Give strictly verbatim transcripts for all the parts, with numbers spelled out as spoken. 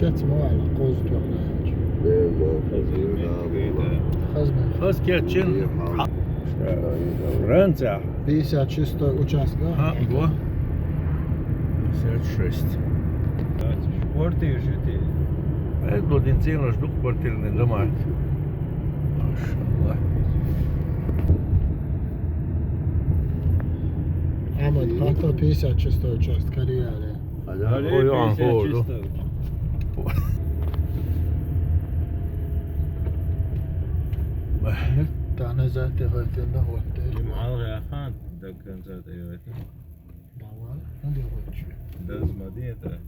Кеца ма ваьлла, кхузза тохна. Хаза кечен. Франция. Пятьдесят шестой участок, да? А, го. Пятьдесят шесть. Квартира жити. Это был день цену жду квартирный дома. Машаллах. Ахмед, как-то пятьдесят шестой участок, Кариале. Ой, он, пятьдесят шестой. Тана зате хатен да хотел. Им алга хан да концерт эвете. Бавар, ну де хочу. Даз мадета.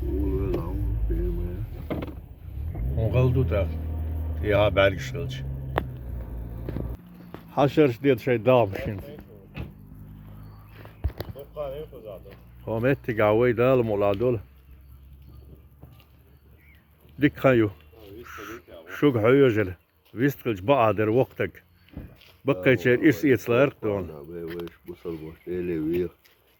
Улы лам, пеме. Он галду так. Я бәргіш қылчы. Хашарш дед шай далмышын. Хо меттіг авай дал муладул. Дик хаю. Шуг хойожел. Вистхилч баадер вохтаг. Баккайчер ирс иецларк дон. Бусалбош, Дели вир,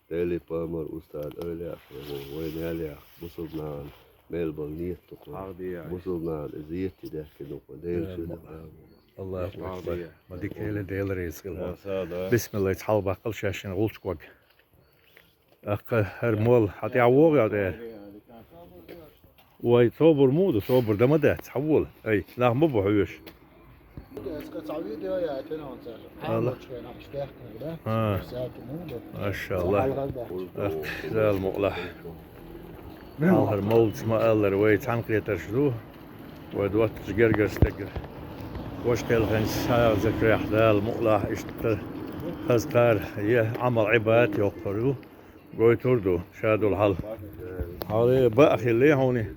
Дели памар устад, Али ахлего, войн Али ах, бусалбнан, мел бал ниет тукла. Бусалбнан, зиетти дехке нукла, Дели шуд. Аллаху акбар. Ма дик Эли Дели рейсгила. Бисмиллах, цхьал баккал шашин гулчкваг. Ахка хар мол, хати авог я де. Вай, собур муду, собур дама де, цхьавул. Ай, нах ма бу хьуш. Эска цхьа видео я, тен он цар. Алла. Амочка, нах штехкнер, да? А. Сяки муду. Машаллах. Алла да. Ах, зал мукла. Алхар молдс ма аллар, вай цхьан кхетарш ду. Вай дотташ гергарстаг. Ваш кхелхен сагъ закряхь дал мукла ишта хазкар, е амал ибадат йоккхар ю. Гойтур ду, шадул хьал. Хьале баъ хилли хьуни.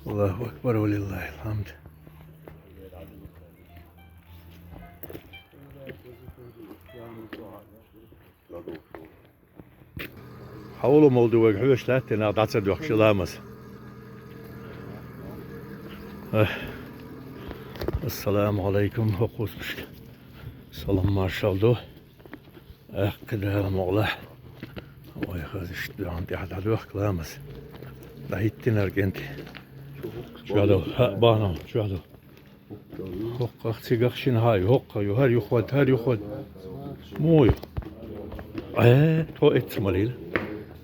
Аллаху акбар, ва лиллахил хьамд. Хьавола молдуваг хьоьш лаьттина дӀа ца доьхкаш ламаз. Эх. Ассаламу алайкум, хӀокхуспашка. Салам маршал ду. Эх, кхидала мукъла. Ой, хазиш, дӀан тӀехь дӀадоьхка ламаз. ДӀахӀиттинар кӀентий. Чоьхьадал, хӀаъ, бахьанал, чоьхьадал. ХӀоккхах цигах шин хьай, хӀоккха ю, хӀар юхвад, хӀар юхвад. Муй. Э, тхо эццамалил.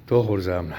Тохур замна.